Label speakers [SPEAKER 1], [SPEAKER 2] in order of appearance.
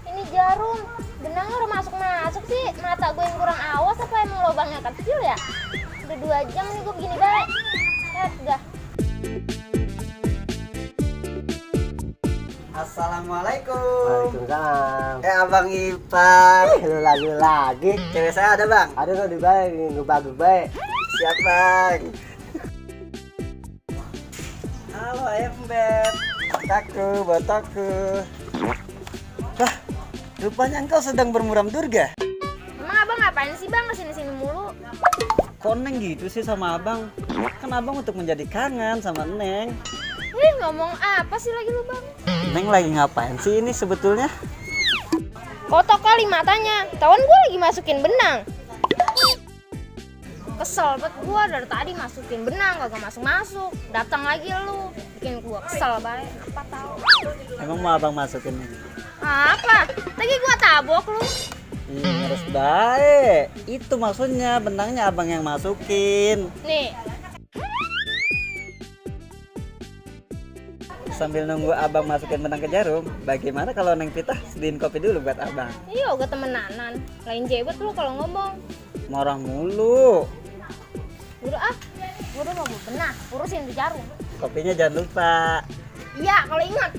[SPEAKER 1] Ini jarum, benangnya udah masuk sih. Mata gue yang kurang awas apa emang lubangnya kecil ya? Udah 2 jam nih gue begini baik. Lihat dah.
[SPEAKER 2] Assalamualaikum.
[SPEAKER 3] Waalaikumsalam.
[SPEAKER 2] Abang Ipar.
[SPEAKER 3] Lu lagi.
[SPEAKER 2] Cewek saya ada bang.
[SPEAKER 3] Ada lo di baik, bagus baik.
[SPEAKER 2] Siap bang. Halo ayam beb. Botaku. Wah, rupanya engkau sedang bermuram durga.
[SPEAKER 1] Emang abang ngapain sih bang kesini-sini mulu?
[SPEAKER 2] Kok Neng gitu sih sama abang? Kan abang untuk menjadi kangen sama Neng.
[SPEAKER 1] Ih, ngomong apa sih lagi lu bang?
[SPEAKER 2] Neng lagi ngapain sih ini sebetulnya?
[SPEAKER 1] Kotok kali matanya. Tawan gue lagi masukin benang. Kesel banget gue dari tadi masukin benang kagak masuk. Datang lagi lu, bikin gue kesel banget. Apa tahu?
[SPEAKER 2] Emang mau abang masukin Neng?
[SPEAKER 1] Apa? Tadi gue tabok lu.
[SPEAKER 2] Iya harus baik. Itu maksudnya benangnya abang yang masukin.
[SPEAKER 1] Nih,
[SPEAKER 2] Sambil nunggu abang masukin benang ke jarum, bagaimana kalau Neng Pitah sediin kopi dulu buat abang?
[SPEAKER 1] iya gue temenanan. Lain jebet lu kalau ngomong.
[SPEAKER 2] Marah mulu.
[SPEAKER 1] Udah gue udah mau benang, urusin di jarum.
[SPEAKER 2] Kopinya jangan lupa.
[SPEAKER 1] Iya, kalau ingat.